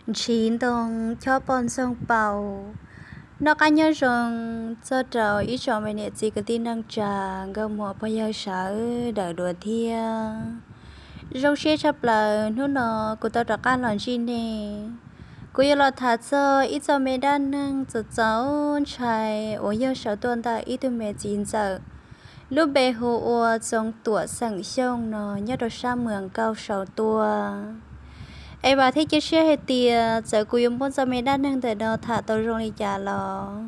Ntshiv ntoo chob poj ntxoog paus. Noj qab nyob zoo txog rau ib tsoom me niam txiv kwv tij neej tsa, nkauj muam pog yawg sawv daws dua thiab. Zoo siab tshaj plaws hnub no kuv tau rov qab los ntsib nej. Kuv yuav los tham txog ib txoj me dab neeg txaus txaus ntshai uas yog sau tuaj ntawm ib tug me txiv ntxawm lub npe hu ua Txoov Tuam xeem Xyooj no nyob rau sab Muas Nkauj sau tuaj. Es vam thiab cia siab hais tias txawm kuv yuav muab txoj me dab neeg ntawm no tham tau zoo li cas los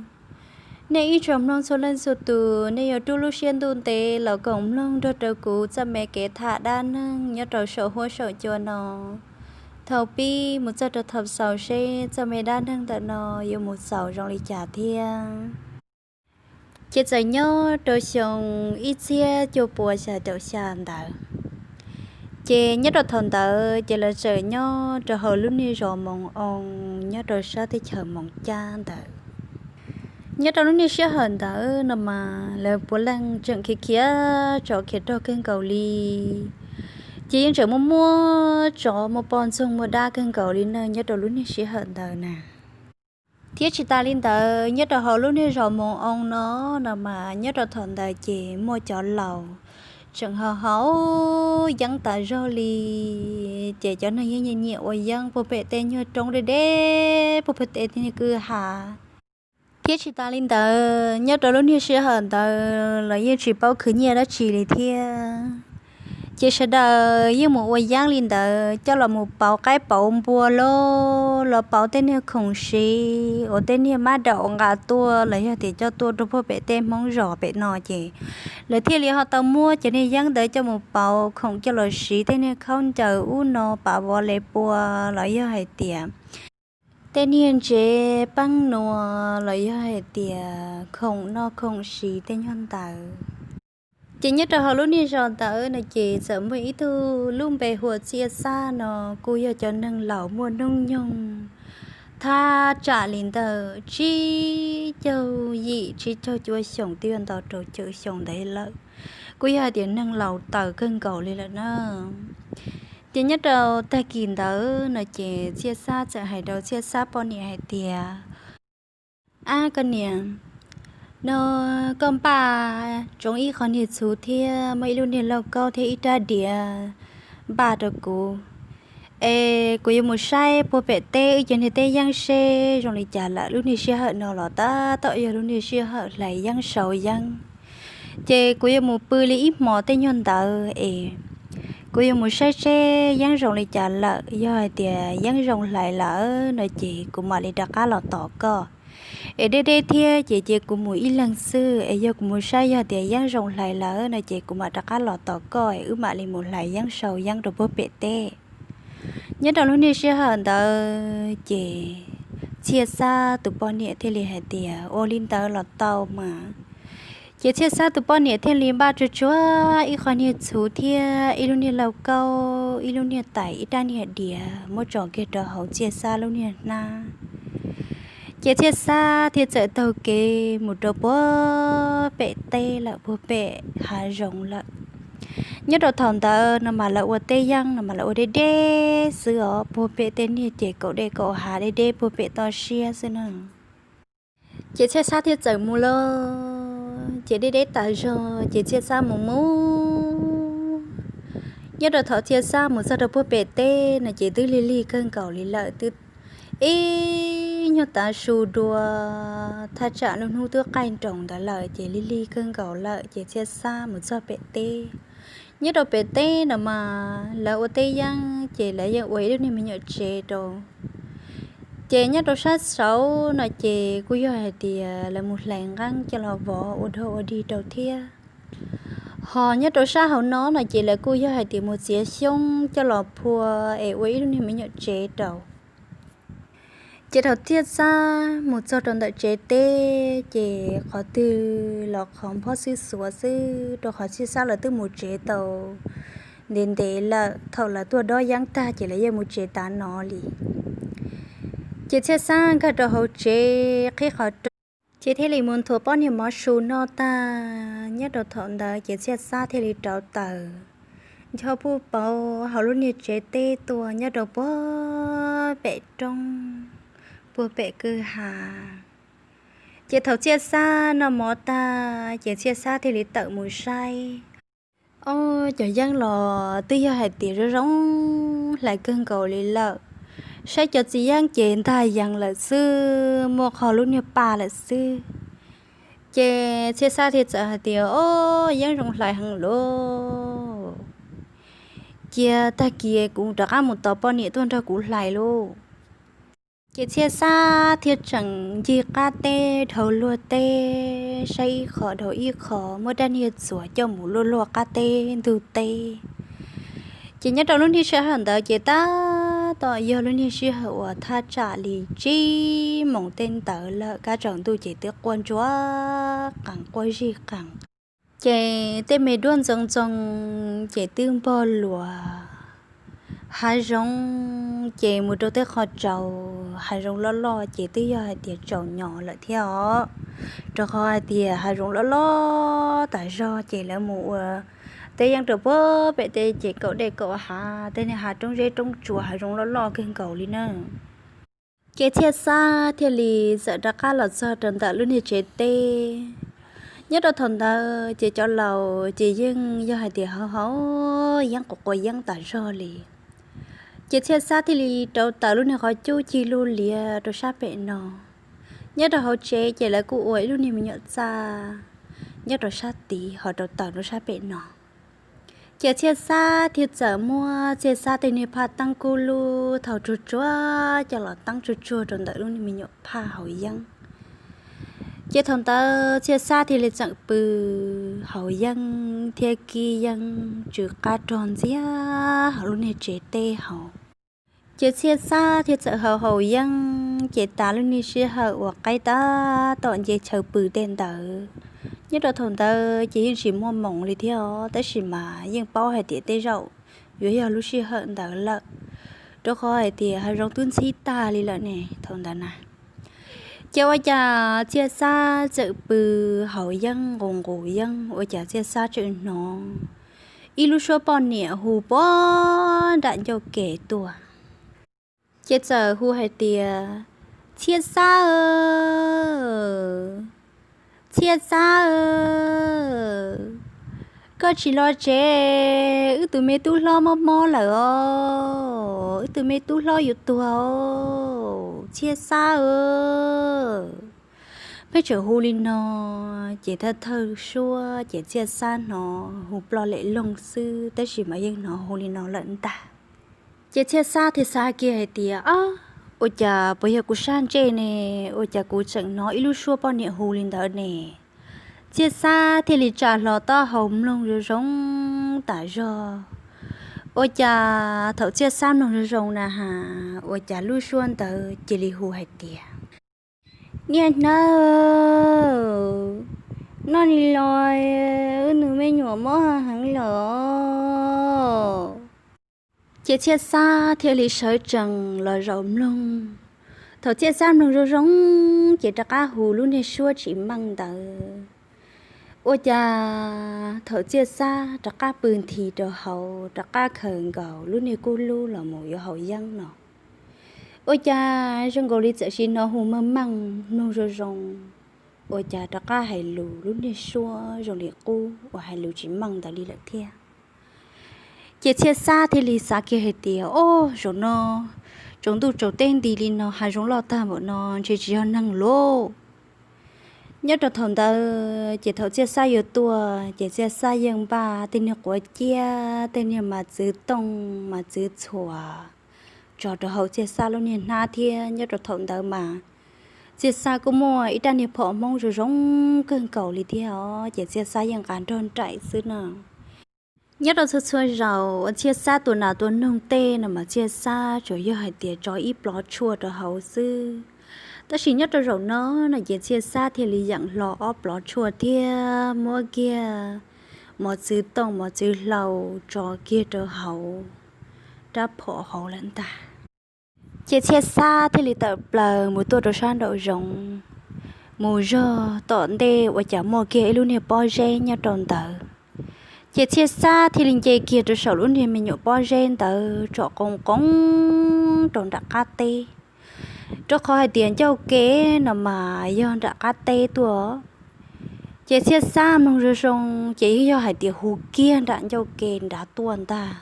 nej ib tsoom mloog txhua leej txhua tus nej yuav rub lub siab ntuj ntev los koom mloog nrog rau kuv txoj me kev tham dab neeg nyob rau saum huab saum cua no thaum pib mus txog rau thaum xaus seb txoj me dab neeg ntawm no yuav mus xaus zoo li cas thiab. Ces txawm nyob rau xyoo ib txhiab cuaj pua xya caum xya ntawd, ces nyob rau thaum ntawd ces lawv txawm nyob rau hauv lub niag zos Moos Oo nyob rau sab teb chaws Moos Cab ntawd. Nyob rau lub niag sij hawm ntawd no mas lawv puav leej tseem khiav khiav tsov khiav rog kawg nkaus li, ces yeej tseem muaj muaj tsov muaj poj ntxoog muaj dab kawg nkaus li na nyob rau lub niag sij hawm ntawd na. Thiab tsis tas li ntawd nyob rau hauv lub niag zos Moos Oo no no mas nyob rau thaum ntawd ces muaj cov laus tseem haus haus yeeb tas zog li, ces cov neeg yeej nyiam nyiam ua yeeb puag pem tej nyuag roob deb deb puag pem tej niag kwj ha. Thiab tsis tas li ntawd nyob rau lub niag sij hawm ntawd los yeej tsis paub khwv nyiaj dab tsi li thiab, ces sawv daws yeej mus ua yeeb li ntawd coj los mus pauv qaib pauv npua los, los pauv tej niag khoom siv uas tej niag mab daum nqa tuaj los yog tias coj tuaj rau puag pem tej Hmoob zos pem no ces lawv thiaj li ho tau muab cov niag yeeb ntawd coj mus pauv khoom coj los siv tej niag khaub ncaws ub no pav vov le pua los yog hais tias tej niag ntsev peeb nua los yog hais tias khoom noj khoom siv tej nyuag ntawd. Ces nyob rau hauv lub niag zos ntawd no ces txawm muaj ib tug lub npe hu ua Txhiaj Xab no kuj yog cov neeg laus muaj hnub nyoog thaj tsam li ntawm tsib caug yim tsib caug cuaj xyoos twb yuav nto rau caum xyoo ntawd lawm, kuj yog hais tias neeg laus tawm kawg nkaus li lawm na. Ces nyob rau tag kis ntawd no ces Txhiaj Xab txawm hais rau Txhiaj Xab poj niam hais tias, Ab koj niam, no koj npaj tsoo ib qho niag txhuv thiab muaj ib lub niag lauj kaub thiab ib rab diav npaj rau kuv, es kuv yuav mus saib puag pem teb wb cov niag teb yeeb seb zoo li cas lawm. Lub niag sij hawm no los tab tom yog lub niag sij hawm hlais yeeb sau yeeb, ces kuv yuav mus pw li ib hmos tej nyuag ntawd es kuv yuav mus saib seb yeeb zoo li cas lawm. Yog hais tias yeeb zoo hlais lawm no ces kuv mam li rov qab los tos koj. Es deb deb thiab ces cia kuv mus ib leeg xwb, es yog kuv mus saib yog tias yeeb zoo hlais lawm no ces kuv mam rov qab los tos koj es wb mam li mus hlais yeeb sau yeeb rau puag pem teb. Nyob rau lub niag sij hawm ntawd ces Txhiaj Xab tus poj niam thiaj li hais tias, Ua li ntawd los tau mas. Ces Txhiaj Xab tus poj niam thiaj li npaj tsuag tsuag ib qho niag txhuv thiab ib lub niag lauj kaub, ib lub niag tais, ib rab niag diav muab tso kiag rau hauv Txhiaj Xab lub niag hnab. Ces Txhiaj Xab thiaj txawm taug kev mus rau puag pem teb lawm, puag pem hav zoov lawm. Nyob rau thaum ntawd no mas lawv ua teb yeeb no mas lawv ua deb deb xwb os, puag pem tej niag ces kaum dej kaum hav deb deb puag pem toj siab xwb na. Ces Txhiaj Xab thiaj txawm mus lawm, ces deb deb tas zog ces Txhiaj Xab mus mus. Nyob rau thaum Txhiaj Xab mus txog rau puag pem teb no ces twb lig lig kawg nkaus li lawm, twb ib nyuag tav su dua, thaj tsam lub hnub twb qaij nroos ntawd lawm ces lig lig kawg nkaus lawm ces Txhiaj Xab mus txog pem teb. Nyob rau pem teb no mas lawv ua teb yeeb ces lawv yeej ua ib lub niag me nyuam tsev rau. Ces nyob rau sab saud no ces kuj yog hais tias lawv mus hlais nqeeb coj los vov ua dog ua dig rau thiab. Ho nyob rau sab hauv no no ces lawv kuj yog hais tias mus txiav xyoob coj los phua es ua ib lub niag me nyuam tsev rau. Ces thaum Txhiaj Xab mus txog rau ntawm tsev teb ces qhov twg los qhov nphob xwb xuav xwb, rau qhov Txhiaj Xab lawv twb mus tsev tau ntev ntev lawm, thaum lawv tuaj dob yeeb tag ces lawv yeej mus tsev tav no li. Ces Txhiaj Xab nkag rau hauv tsev qhib qhov rooj, ces thiaj li mus nthuav pob niag mov su noj tag. Nyob rau thaum ntawd ces Txhiaj Xab thiaj li rauv taws ncho puj pauv hauv lub niag tsev teb tuaj nyob rau puag pem roob, puag pem kwj ha. Ces thaum Txhiaj Xab noj mov tag ces Txhiaj Xab thiaj li tawm mus saib. Ob cov yeeb los twb yog hais tias zoo zoo hlais kawg nkaus li lawm. Saib cov txiv yeeb ces ntag yees lawm xwb, muaj qhov lub niag paj lawm xwb. Ces Txhiaj Xab thiaj txawm hais tias, Ob, yeeb zoo hlais heev lauj. Cia tag kis kuv rov qab mus tos poj niam tuaj nrog kuv hlais lauj. Ces Txhiaj Xab thiaj tseem ncig qab teb dhau luag teb, saib ib qho dhau ib qho, muab dab niag txuas coj mus luaj luaj qab teb ntug teb. Ces nyob rau lub niag sij hawm ntawd ces tab tom yog lub niag sij hawm uas thaj tsam li tsib moos tej ntawd lawm, kab tsaus ntuj ces twb quaj ntsuag qees quaj zij qees. Ces tej me duab ntxoov ntxoo ces twb npog luas. Hav zoov ces mus rau tej qhov tsaus, hav zoov loj loj ces twb yog hais tias tsaus nyo lawm thiab os, rau qhov hais tias hav zoov loj loj tas zog ces lawv mus ua teb yeeb rau puag pem tej ces kaum dej kaum hav, tej niag hav roob zeb roob tsuas, hav zoov loj loj kawg nkaus li na. Ces Txhiaj Xab thiaj li txawm rov qab los txog rau ntawm lub niag tsev teb. Nyob rau thaum ntawd ces cov laus ces yeej yog hais tias haus haus yeeb quas quas yeeb tas zog li. Ces Txhiaj Xab thiaj li rauv taws lub niag qhov cub cig lub liab rau sab pem no. Nyob rau hauv tsev ces lawv kuj ua ib lub niag me nyuam txaj nyob rau sab tid ho rauv taws rau sab pem no. Ces Txhiaj Xab thiaj txawm muab Txhiaj Xab tej niag phaj teeb kub lub thaum tsuag tsuag coj los teeb tsuag tsuag rau ntawm lub niag me nyuam phaj haus yeeb. Ces thaum ntawd Txhiaj Xab thiaj li txawm pw haus yeeb thiab kib yeeb tsw qab rog ntxiag hauv lub niag tsev teb haus. Ces Txhiaj Xab thiaj txawm haus haus yeeb ces tas lub niag sij hawm uas qaib tab tom nce chaw pw tej ntawd. Nyob rau thaum ntawd ces yeej tsis muaj moos li thiab os, tab sis mas yeej paub hais tias tej zaum yuav yog lub sij hawm ntawd lawm, rau qhov hais tias hav zoov twb ntxhib tag li lawm ne thaum ntawd na. Ces ua cas Txhiaj Xab txawm pw haus yeeb nqus nqus yeeb ua cas Txhiaj Xab txawm hnov ib lub suab poj niam hu puag nram ncauj ke tuaj. Ces txawm hu hais tias, Txhiaj Xab, Txhiaj Xab, koj tsis los tsev, wb tus me tub hlob mob mob lawm os, wb tus me tub hlob yuav tuag os, Txhiaj Xab. Pheej tseem hu li no, ces thawj thawj suab ces Txhiaj Xab hnov hu ploj lem loog xwb, tab sis mas yeej hnov hu li no lawm ntag. Ces Txhiaj Xab thiaj xav kiag hais tias, Ob, ua cas puas yog kuv sab ntsej ne, ua cas kuv tseem hnov ib lub suab poj niam hu li ntawd ne? Txhiaj Xab thiaj li tsa hlo taub hau mloog zoo zoo tas zog. Ua cas thaum Txhiaj Xab mloog zoo zoo na has, ua cas lub suab ntawd cia li hu hais tias, Niaj hnub no li los, wb tus me nyuam mob heev lawm os. Ces Txhiaj Xab thiaj li sawv tsees los zaum mloog. Thaum Txhiaj Xab mloog zoo zoo, ces rov qab hu lub niag suab tsis meej ntawd. Ua cas thaum Txhiaj Xab rov qab pw nthi rau hauv, rov qab khaws nkaus lub niag kub lub los mus yuav haus yeeb no, ua cas zoo nkaus li txawm sim hnov hu meej meej mloog zoo zoo, ua cas rov qab hais lus lub niag suab zoo li qub uas hais lus tsis meej ntawd li lawm thiab. Ces Txhiaj Xab thiaj li xav kiag hais tias, Ob, zaum no tsaus ntuj tsaus teb nti li no, hav zoov loj tag npaum no ntshe tsis yog neeg lauj. Nyob rau thaum ntawd ces thaum Txhiaj Xab yuav tuaj ces Txhiaj Xab yeej npaj tej niag quav ciab, tej niag mas txwv tooj mas txwv txhuas tso rau hauv Txhiaj Xab lub niag hnab thiab. Nyob rau thaum ntawd mas Txhiaj Xab kuj muaj ib rab niag phom Hmoob zoo zoo kawg nkaus li thiab os, ces Txhiaj Xab yeej nqa nrog nraim xwb na. Nyob rau txhua txhua zaus uas Txhiaj Xab tua nas tua noog tej no mas Txhiaj Xab tsuas yog hais tias tso ib plov tshuaj rau hauv xwb. Tab sis nyob rau zaum no no ces Txhiaj Xab thiaj li yeem hlo ob plov tshuaj thiab muab kiag mov txwv tooj mov txwv hlau tso kiag rau hauv rab phom hauv lawm ntag. Ces Txhiaj Xab thiaj li tawm plaws mus tuaj rau sab nraum zoov, mus zog tom ntej ua cas muaj kiag ib lub niag pob zeb nyob rau ntawd. Ces Txhiaj Xab thiaj li nce kiag rau saum lub niag me nyuam pob zeb ntawd tsom qoo qoo rau nram qab teb, rau qhov hais tias ncauj ke no mas yog nram qab teb tuaj. Ces Txhiaj Xab mloog zoo zoo ces yeej yog hais tias hu kiag nram ncauj ke nrad tuaj ntag.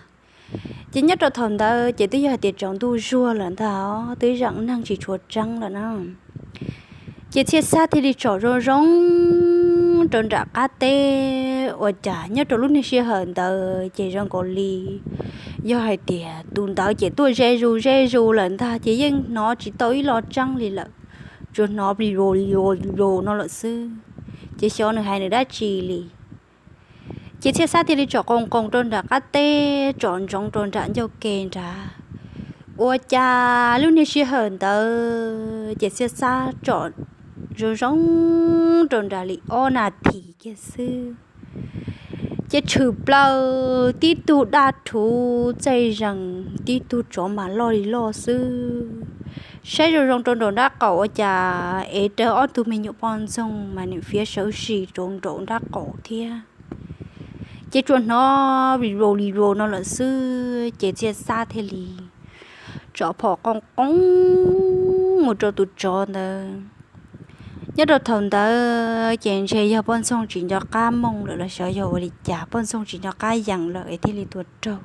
Ces nyob rau thaum ntawd ces twb yog hais tias tsaus ntuj zuag lawm ntag, twb zeem neeg tsis tshua tseeb lawm na. Ces Txhiaj Xab thiaj li tsom zoo zoo rau nram qab teb, ua cas nyob rau lub niag sij hawm ntawd ces zoo nkaus li yog hais tias tus ntawd ces tuaj ze zus ze zus lawm ntag, ces yeej hnov tsis tau ib lo tseeb li lawm, tsuas hnov plis lus no lawm xwb, ces xyov nws hais nws dab tsi li. Ces Txhiaj Xab thiaj li tsom qoo qoo rau nram qab teb, tsom ntsoov rau nram ncauj ke nrad. Ua cas lub niag sij hawm ntawd ces Txhiaj Xab tsom zoo zoo rau nram li ob nas this kiag xwb, ces tshwm plaws tib tug daj rhuv txaij zees, tib tug tsov mas loj li loj xwb. Saib zoo zoo rau nraum nrab qaum ua cas ev rawv ob tug me nyuam poj ntxoog mas nws fiav sawv sim rau nraum nrab qaum thiab. Ces tsuas hnov li lau li lau no lawm xwb, ces Txhiaj Xab thiaj li tsom phom qoo qoo mus rau tus tsov ntawd. Nyob rau thaum ntawd ces ntshe yog poj ntxoog tsis nco qab moo lawm los xyov yog ua li cas, poj ntxoog tsis nco qab yees lawm es thiaj li tua raug.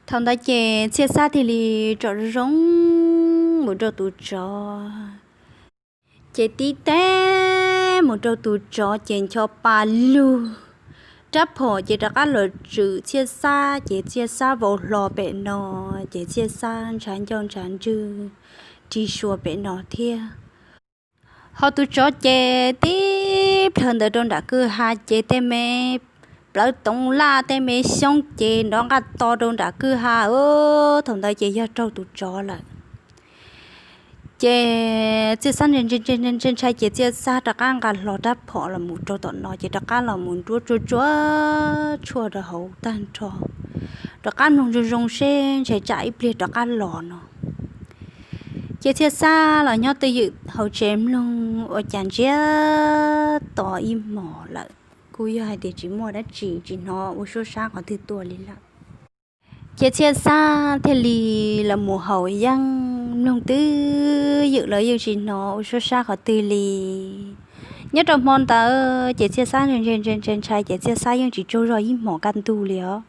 Thaum ntawd ces Txhiaj Xab thiaj li tsom zoo zoo mus rau tus tsov, ces tib teg mus rau tus tsov ces ncho pa lug, rab phom ces rov qab los tswm Txhiaj Xab, ces Txhiaj Xab vau hlo pem no, ces Txhiaj Xab ntshav ncauj ntshav ntswg ri sua pem no thiab. Ho tus tsov ces tib plhaw ntawd rau nram kwj ha ces tej me plawv toov laj tej me xyoob ces nrov nqaj to rau nram kwj ha. Thaum ntawd ces yog raug tus tsov lawm. Ces Txhiaj Xab ntshai ntshai ces Txhiaj Xab rov qab nqa hlo rab phom los mus rau tom no ces rov qab los mus nruab tsuag tsuag tshuaj rau hauv tag nrho, rov qab mloog zoo zoo seb ntshe tsam ib pliag rov qab los no. Ces Txhiaj Xab los nyob twj ywm hauv tsev mloog ua cas ntsiag to ib hmos lawm, kuj yog hais tias tsis muaj dab tsi, tsis hnov ua suab sab qhov twg tuaj li lawm. Ces Txhiaj Xab thiaj li los mus haus yeeb mloog twj ywm los yeej tsis hnov ua suab sab qhov twg li. Nyob rau hmo ntawd ces Txhiaj Xab ntshai ntshai ntshai ntshai ces Txhiaj Xab yeej tsis tsaug zog ib hmos kaj ntug li os.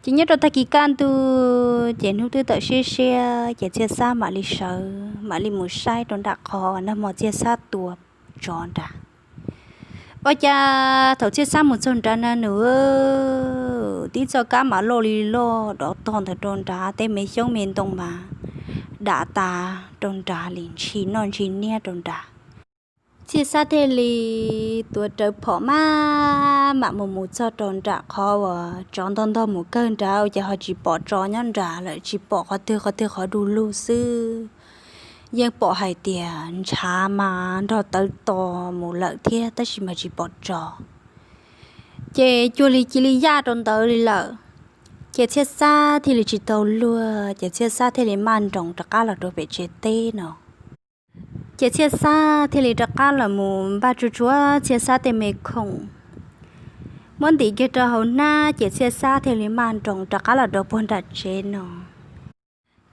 Ces nyob rau tag kis kaj ntug ces hnub twb tawm siab siab ces Txhiaj Xab mam li sawv mam li mus saib rau nram qhov nag hmo Txhiaj Xab tua tsov nrad. Ua cas thaum Txhiaj Xab mus txog nrad na nws, tib txoj kab mas loj li loj dov tog ntawd rau nrad, tej me xyoob me ntoo mas dam tas rau nrad li, ntshis noj ntshis niab rau nrad. Txhiaj Xab thiaj li tuav rawv phom maj mam mus mus txog rau nram qhov uas tsov ntog ntog mus kawg nrad, ua cas ho tsis pom tsov nyob nrad lawm, tsis pom qhov twg qhov twg qhov du lug xwb. Yeej pom hais tias ntshav mas nrog tawv to mus lawm thiab tab sis mas tsis pom tsov. Ces cuag li cia li yaj rau ntawd li lawm. Ces Txhiaj Xab thiaj li tsis tau luag ces Txhiaj Xab thiaj li maj nroos rov qab los rau pem tsev teb no. Ces Txhiaj Xab thiaj li rov qab los mus npaj tsuag tsuag Txhiaj Xab tej me khoom, muab ntim kiag rau hauv hnab ces Txhiaj Xab thiaj li maj nroos rov qab los rau puag nram tsev no.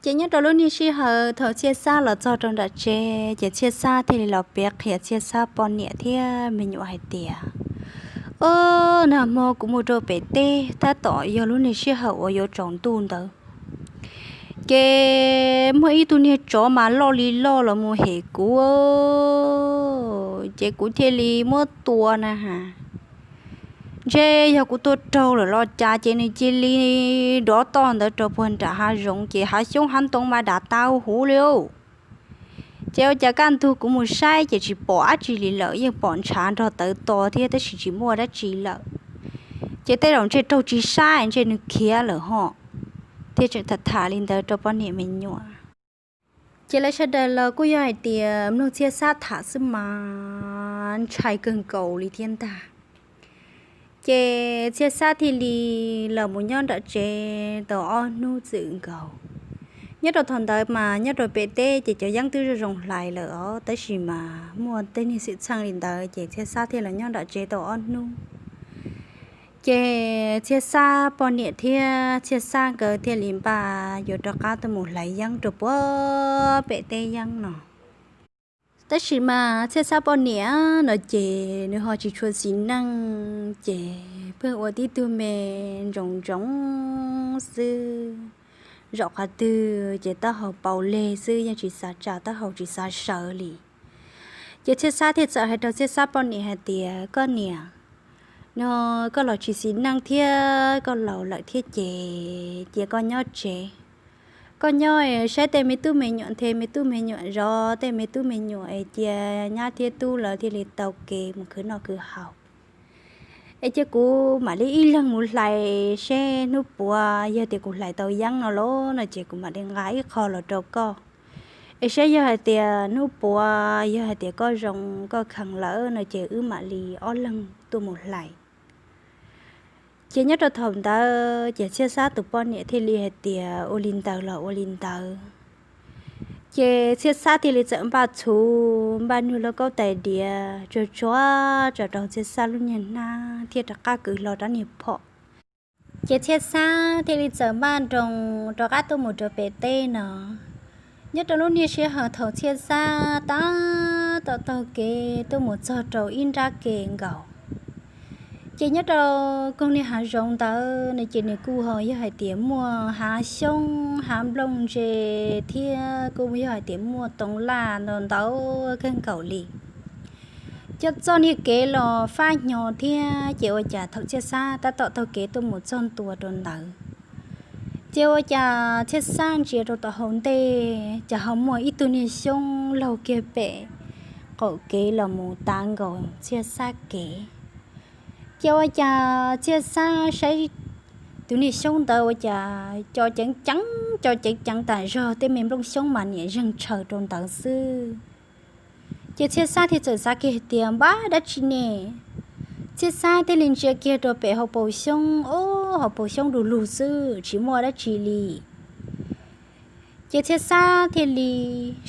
Ces nyob rau lub niag sij hawm thaum Txhiaj Xab los txog rau nram tsev ces Txhiaj Xab thiaj li los piav qhia Txhiaj Xab poj niam thiab me nyuam hais tias, Ob, nag hmo kuv mus rau pem teb tab tom yog lub niag sij hawm uas yuav tsaus ntuj ntawd, ces muaj ib tug niag tsov mas loj li loj los mus hem kuv, ces kuv thiaj li muab tua na has. Ntshe yog kuv tua raug lawm los cas ces nws cia li nrov toj ntawd rau puag nram hav zoov ces hav xyoob hav ntoo mas dam tas huv li. Ces ua cas kaj ntug kuv mus saib ces tsis pom dab tsi li lawm, yeej pom ntshav nrog tawv to thiab tab sis tsis muaj dab tsi lawm. Ces tej zaum ntshe raug tsis saib ntshe nws khiav lawm ho. Thiaj tseem tham tham li ntawd rau poj niam me nyuam. Ces lawv sawv daws los kuj yog hais tias mloog Txhiaj Xab tham xwb mas ntshai kawg nkaus li thiab ntag. Ces Txhiaj Xab thiaj li los mus nyob nram tsev tau ob hnub txwm nkaus. Nyob rau thaum ntawd mas nyob rau pem teb ces cov yeeb twb zoo zoo hlais lawm os, tab sis mas muaj tej niag xwm txheej li ntawd ces Txhiaj Xab thiaj los nyob nram tsev tau ob hnub. Ces Txhiaj Xab poj niam thiab Txhiaj Xab nkawd thiaj li npaj yuav rov qab tuaj mus hlais yeeb rau puag pem teb yeeb no. Tab sis mas Txhiaj Xab poj niam no ces nws ho tsis tshua xis neej, ces pheej ua tib tug me ntsoov ntsoov xwb. Zaum qhov twg ces taub hau paus leg xwb, yeej tsis xav tsa taub hau, tsis xav sawv li. Ces Txhiaj Xab thiaj txawm hais rau Txhiaj Xab poj niam hais tias, Koj niam, no koj los tsis xis neej thiab koj laus lawm thiab ces cia koj nyob tsev. Koj nyob es saib tej me tub me nyuam nthe me tub me nyuam zov tej me tub me nyuam es cia nyab thiab tub lawv thiaj li tau kev mus khwv noj khwv haus. Es cia kuv mam li ib leeg mus hlais seb hnub puav yog tias kuv hlais tau yeeb no los no ces kuv mam li nqa ib qho los rau koj. Es saib yog hais tias hnub puav yog hais tias koj zoo koj kheev lawm no ces wb mam li ob leeg tuaj mus hlais. Ces nyob rau thaum ntawd ces Txhiaj Xab tus poj niam thiaj li hais tias, Ua li ntawd los ua li ntawd. Ces Txhiaj Xab thiaj li txawm npaj txhuv, npaj nws lauj kaub tais diav tsuag tsuag tso rau Txhiaj Xab lub niag hnab thiab rov qab kwv hlo rab niag phom. Ces Txhiaj Xab thiaj li txawm npaj nroos rov qab tuaj mus rau pem teb no. Nyob rau lub niag sij hawm thaum Txhiaj Xab tab tom taug kev tuaj mus txog rau ib nrab ke nkaus, ces nyob rau koog niag hav zoov ntawd no ces nws kuj ho yog hais tias muaj hav xyoob hav nplooj ntse thiab kuj yog hais tias muaj toov laj ntau ntau kawg nkaus li. Cov txoj niag kev los fab hnyo thiab ces ua cas thaum Txhiaj Xab tab tom taug kev tuaj mus txog ntua rau ntawd, ces ua cas Txhiaj Xab ntsia rau tom hauv ntej ces ho muaj ib tug niag xyoob laug kiag pem qaum kev los mus tav nkaus Txhiaj Xab kev. Ces ua cas Txhiaj Xab saib tus niag xyoob ntawd ua cas co ceev ceev, co ceev ceev tas zog, tej me nplooj xyoob mas niam zeeg tshaws rau ntawd xwb. Ces Txhiaj Xab thiaj txawm xav kiag tias, Npab, dab tsi ne? Txhiaj Xab thiaj li ntsia kiag rau pem hauv paus xyoob, ob hauv paus xyoob du lug xwb tsis muaj dab tsi li. Ces Txhiaj Xab thiaj li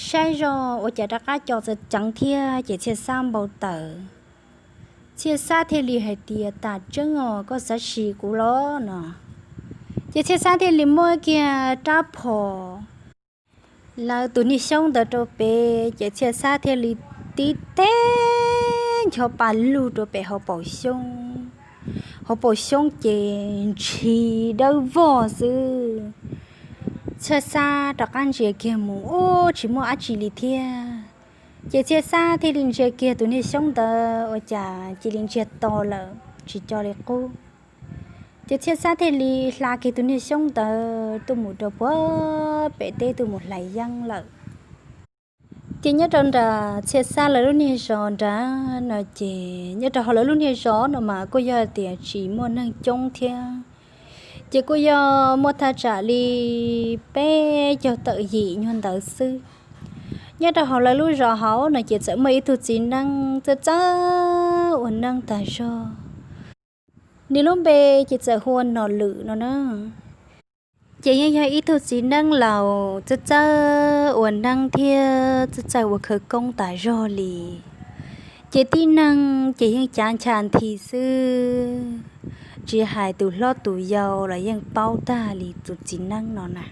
saib zoj ua cas rov qab co txawv ceev thiab ces Txhiaj Xab npau taws. Txhiaj Xab thiaj li hais tias, Tas tseeb os, koj xav sim kuv los no. Ces Txhiaj Xab thiaj li muab kiag rab phom lawv tus niag xyoob ntawd rau pem ces Txhiaj Xab thiaj li tib teg ncho pa lug rau pem hauv paus xyoob. Hauv paus xyoob ces ntshis dawb vog xwb. Txhiaj Xab rov qab ntsia kiag mus ub tsis muaj dab tsi li thiab. Ces Txhiaj Xab thiaj li ntsia kiag tus niag xyoob ntawd ua cas cia li ntsiag to lawm tsis co li qub. Ces Txhiaj Xab thiaj li hla kiag tus niag xyoob ntawd tuaj mus rau puag pem teb tuaj mus hlais yeeb lawm. Ces nyob rau nram Txhiaj Xab lawv lub niag zos nrad no ces nyob rau hauv lawv lub niag zos no mas kuj yog tias tsis muaj neeg coob thiab, ces kuj yog muaj thaj tsam li peb caug tawm yim nyuag ntawd xwb. Nyob rau hauv lawv lub zos hauv no ces txawm muaj ib tug txiv neeb txawj txawj ua neeb tas zog. Nws lub npe ces txawm hu ua Nom Lwm no na. Ces yeej yog ib tug txiv neeb laus txawj txawj ua neeb thiab txawj txawj ua khawv koob tas zog li. Ces tib neeg ces yeej cav ncha nthi xwb, tsis hais tus hlob tus yau los yeej paub tag li tus txiv neeb no na.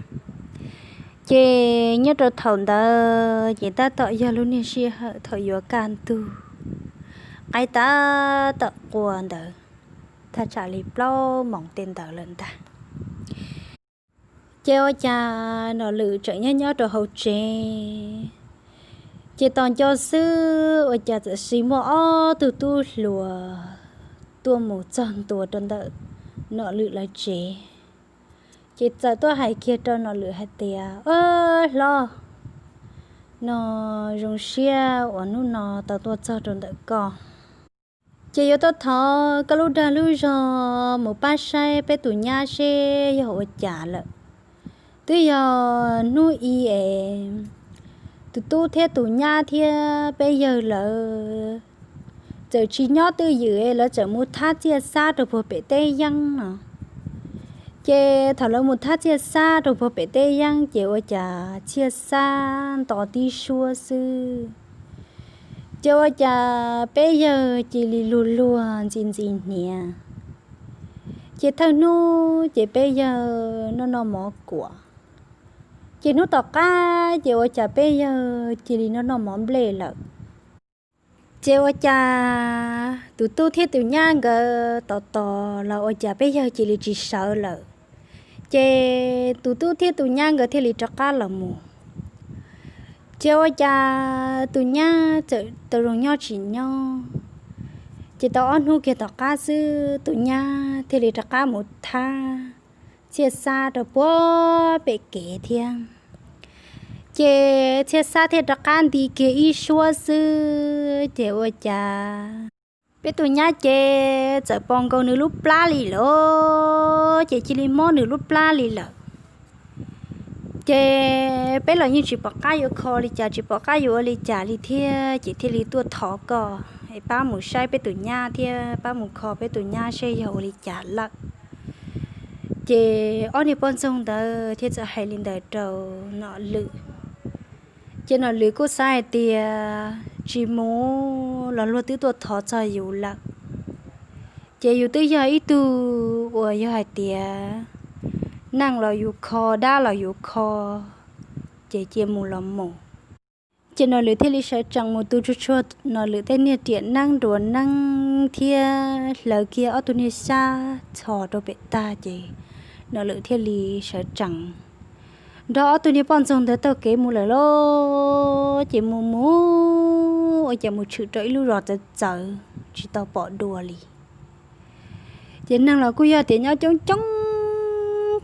Ces nyob rau thaum ntawd ces tab tom yog lub niag sij hawm thaum yuav kaj ntug, qaib tab tom qua ntawd, thaj tsam li plaub moos tej ntawd lawm ntag. Ces ua cas Nom Lwm tseem nyob nyob rau hauv tsev, ces tos nco xwb ua cas txawm sis muaj ob tug tub hluas tuaj mus txog ntua rau ntawm Nom Lwm lawv tsev. Ces txawm tuaj hais kiag rau Nom Lwm hais tias, Ob hlob, no zoo siab uas hnub no tau tuaj txog rau ntawm koj. Ces yuav tuaj thov koj lub dag lub zog mus pab saib peb tus nyab seb yog ua cas lawm. Twb yog hnub i es tus tub thiab tus nyab thiab peb yawg lawv txawm tsis nyob twj ywm, lawv txawm mus thab txiaj xab rau puag pem teb yeeb no. Ces thaum lawv mus thab txiaj xab rau puag pem teb yeeb ces ua cas txiaj xab nto tib suab xwb, ces ua cas peb yawg cia li luag luag ntxi ntxi hniav. Ces thawj hnub ces peb yawg noj noj mov kuam, ces hnub tom qab ces ua cas peb yawg cia li noj noj mov nplej lawm. Ces ua cas tus tub thiab tus nyab nkawd tos tos los ua cas peb yawg cia li tsis sawv lawm. Ces tus tub thiab tus nyab nkawd thiaj li rov qab los mus. Ces ua cas tus nyab txawm tau zoo nyob tsis nyob, ces tau ob hnub kiag tom qab xwb tus nyab thiaj li rov qab mus thab Txhiaj Xab rau puag pem kev thiab. Ces Txhiaj Xab thiaj rov qab nti kiag ib suab xwb ces ua cas peb tus nyab ces txawm pom nkaus nws lub plab li lawm, ces cia li mob nws lub plab li lawm. Ces peb los yeej tsis pom qab yuav kho li cas, tsis pom qab yuav ua li cas li thiab, ces thiaj li tuaj thov koj es pab mus saib peb tus nyab thiab pab mus kho peb tus nyab seb yog ua li cas lawm. Ces ob niag poj ntxoog ntawd thiaj txawm hais li ntawd rau Nom Lwm. Ces Nom Lwm kuj xav hais tias tsis mus los luag twb tuaj thov txog yus lawm. Ces yus twb yog ib tug uas yog hais tias neej los yus kho, dab los yus kho, ces cia mus los mus. Ces Nom Lwm thiaj li sawv tsees mus tu tsuag tsuag Nom Lwm tej niag riam neeb nruas neeb thiab hlawv kiag ob tug niag xyab txhos rau pem tag ces Nom Lwm thiaj li sawv tsees nrog ob tug niag poj ntxoog ntawd taug kev mus lawm lauj. Ces mus mus ua cas mus tshwm rau ib lub zos txawv txawv tsis tau pom dua li. Ces neeg los kuj yog tias nyob coob coob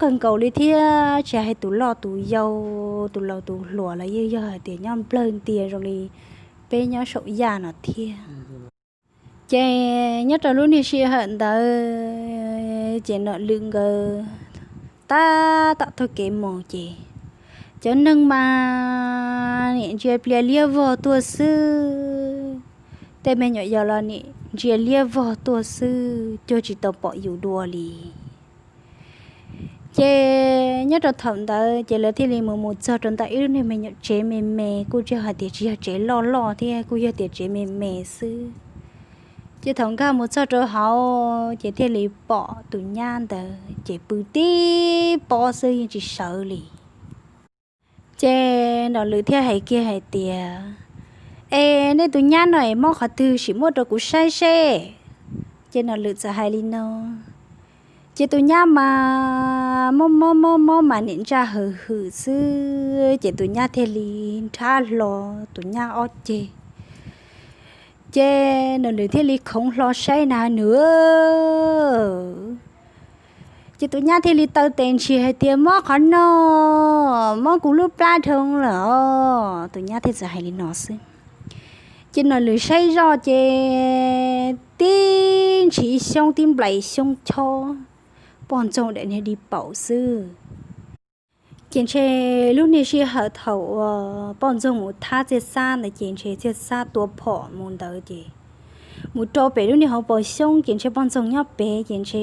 kawg nkaus li thiab, tsis hais tus loj tus yau, tus laus tus hluas los yeej yog hais tias nyob nplawg ntias zoo li peb nyob saum yaj no thiab. Ces nyob rau lub niag sij hawm ntawd ces Nom Lwm nkawd tab tom taug kev mus ces cov neeg mas nim ntsia plias liab vog tuaj xwb, tej me nyuam yaus los nim ntsia liab vog tuaj xwb, cuag tsis tau pom yus dua li. Ces nyob rau thaum ntawd ces lawv thiaj li mus mus txog rau ntawm ib lub niag me nyuam tsev me me, kuj tsis hais tias tsis yog tsev loj loj thiab, kuj yog tias tsev me me xwb. Ces thaum nkag mus txog rau hauv ces thiaj li pom tus nyab ntawd ces pw tib pob xwb yeej tsis sawv li. Ces Nom Lwm thiaj hais kiag hais tias, Es nej tus nyab no es mob qhov twg sim muab rau kuv saib seb. Ces Nom Lwm txawm hais li no, ces tus nyab mas mob mob mob mob mas nim ntsaj hawm hwm xwb, ces tus nyab thiaj li nrhab hlo tus nyab ob ceg. Ces Nom Lwm thiaj li khoov hlo saib na nws, ces tus nyab thiaj li taw tes ntshis hais tias, Mob qhov no, mob kuv lub plab dhau lawm os. Tus nyab thiaj txawm hais li no xwb. Ces Nom Lwm saib zoj ces tib ntshis xyoob tib nplais xyoob chob, poj ntxoog daim niag di paum xwb. Ces ntshe lub niag sij hawm thaum uas poj ntxoog mus thab Txhiaj Xab ntawd ces ntshe Txhiaj Xab tua phom mus ntawd ces mus rau pem lub niag hauv paus xyoob ces ntshe poj ntxoog nyob pem ces ntshe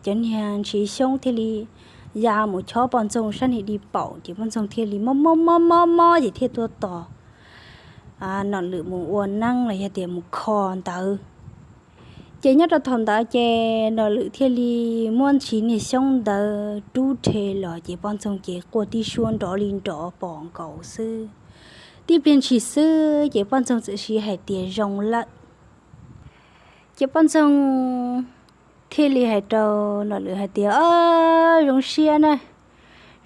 cov niag ntshis xyoob thiaj li ya mus chob poj ntxoog sab niag di paum ces poj ntxoog thiaj li mob mob mob mob mob ces thiaj tuaj tos Nom Lwm mus ua neeb los yog tias mus kho ntawd. Ces nyob rau thaum ntawd ces Nom Lwm thiaj li muab ntshis niag xyoob ntawd rub rhe los ces poj ntxoog ces quaj tib suab nrov li nrov pom nkaus xwb. Tib pliag ntshis xwb ces poj ntxoog txawm siv hais tias zoo lawm. Ces poj ntxoog thiaj li hais rau Nom Lwm hais tias, Zoo siab na,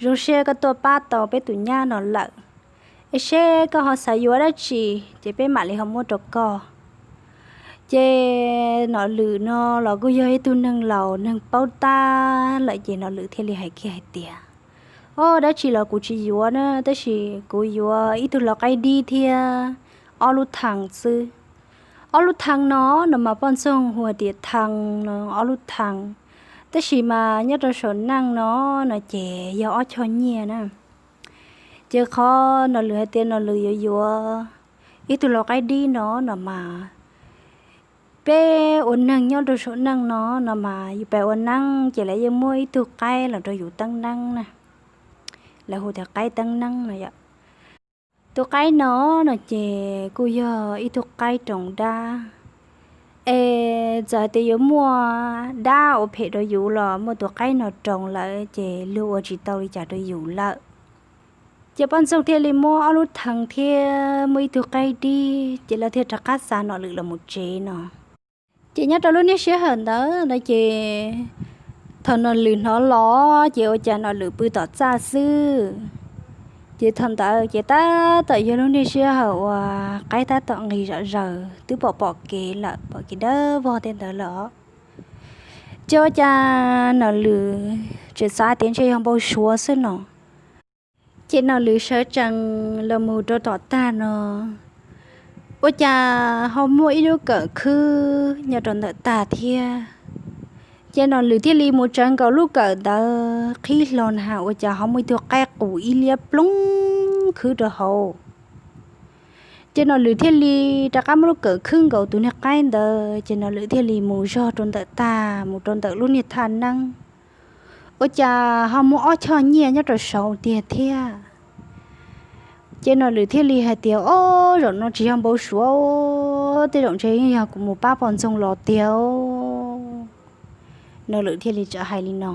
zoo siab koj tuaj pab tau peb tus nyab no lawm. Es seb koj ho xav yuav dab tsi ces peb mam li ho muab rau koj. Ces Nom Lwm no los kuj yog ib tug neeg laus neeg paub tab lawm ces Nom Lwm thiaj li hais kiag hais tias, Ob, dab tsi los kuv tsis yuav na, tab sis kuv yuav ib tug lau qaib dib thiab ob lub thee xwb. Ob lub thee no no mas poj ntxoog hu hais tias thee no ob lub thee, tab sis mas nyob rau saum neej no no ces yog ob choj nyiaj na. Ces qhov Nom Lwm hais tias Nom Lwm yuav yuav ib tug lau qaib dib no no mas peb ua neeg nyob rau saum neej no no mas yus pais ua neeb ces lawv yeej muab ib tug qaib los rau yus teeb neeb na. Lawv hu tias qaib teeb neeb no yom. Tus qaib no no ces kuj yog ib tug qaib roos dab, Es txawm hais tias yuav muaj dab ua phem rau yus los muaj tus qaib no roos lawm ces luag ua tsis tau li cas rau yus lawm. Ces poj ntxoog thiaj li muab ob lub theev thiab muaj ib tug qaib dib, ces lawv thiaj rov qab xa Nom Lwm los mus tsev no. Ces nyob rau lub niag sij hawm ntawd no ces thaum Nom Lwm hnov los ces ua cas Nom Lwm pw tom txaj xwb. Ces thaum ntawd ces tab tom yog lub niag sij hawm uas qaib tab tom nqis zom zaws twb pom pom kev lawm, pom kev dawb vog tej ntawd lawm os. Ces ua cas Nom Lwm tseem xav tias ntshe yog npau suav xwb no. Ces Nom Lwm sawv tsees los mus rau tom tag no, ua cas ho muaj ib lub kawm khwb nyob rau ntawm tag thiab. Ces Nom Lwm thiaj li mus tsawv nkaus lub kawm ntawd qhib hlo na, ua cas ho muaj ib tug qaib qus ib liab ploog khwb rau hauv. Ces Nom Lwm thiaj li rov qab muab lub kawm khwb nkaus tus niag qaib ntawd, ces Nom Lwm thiaj li mus zog rau ntawm tag, mus rau ntawm lub niag thaj neeb. Ua cas ho muaj ob choj nyiaj nyob rau saud tiag thiab. Ces Nom Lwm thiaj li hais tias, Ob, zaum no tsis yog npau suav, tej zaum ntshe yeej yog kuv mus pab poj ntxoog los tiag. Nom Lwm thiaj li txawm hais li no.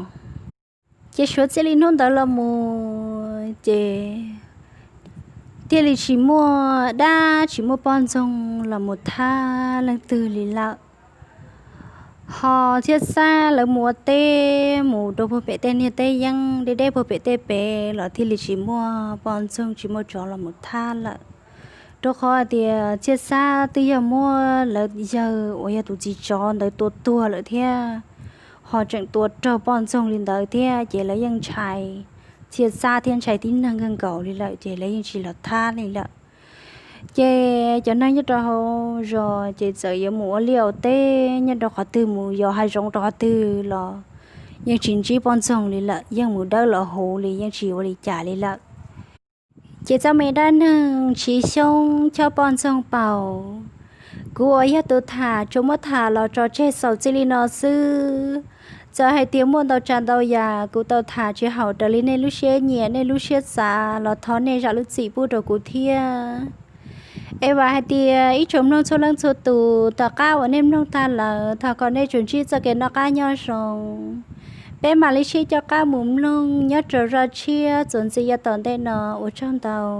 Ces suav txij li hnub ntawd los mus ces thiaj li tsis muaj dab tsis muaj poj ntxoog los mus thab leej twg li lawm. Ho Txhiaj Xab lawv mus ua teb mus rau puag pem tej niag teb yeeb deb deb puag pem tej pem los thiaj li tsis muaj poj ntxoog tsis muaj tsov los mus thab lawm. Rau qhov hais tias Txhiaj Xab twb yog muab lawv yawg uas yog tus txiv tsov ntawd tua tuag lawm thiab, ho tseem tua raug poj ntxoog li ntawd thiab, ces lawv yeej ntshai Txhiaj Xab thiab ntshai tib neeg kawg nkaus li lawm, ces lawv yeej tsis los thab li lawm. Ces cov neeg nyob rau hauv zos ces txawm yuav mus ua liaj ua teb nyob rau qhov twg, mus yos hav zoov rau qhov twg los yeej tsis ntsib poj ntxoog li lawm, yeej mus dawb los huv li, yeej tsis ua li cas li lawm. Ces txoj me dab neeg Chiv Xyoob chob poj ntxoog paus, kuv uas yog tus tham tsuas muab tham los tso tseg xaus txij li no xwb. Txawm hais tias muaj ntau tsav ntau yam kuv tau tham tsis haum raws li nej lub siab nyiam nej lub siab xav los thov nej zam lub txim pub rau kuv thiab. Es vam hais tias ib tsoom mloog txhua leej txhua tus, tom qab uas nej mloog tag lawm thov kom nej tsuas ntsib txoj kev noj qab nyob zoo. Peb mam li sib coj qab mus mloog nyob rau zaj tshiab txuas ntxiv yav tom ntej no, ua tsaug ntau.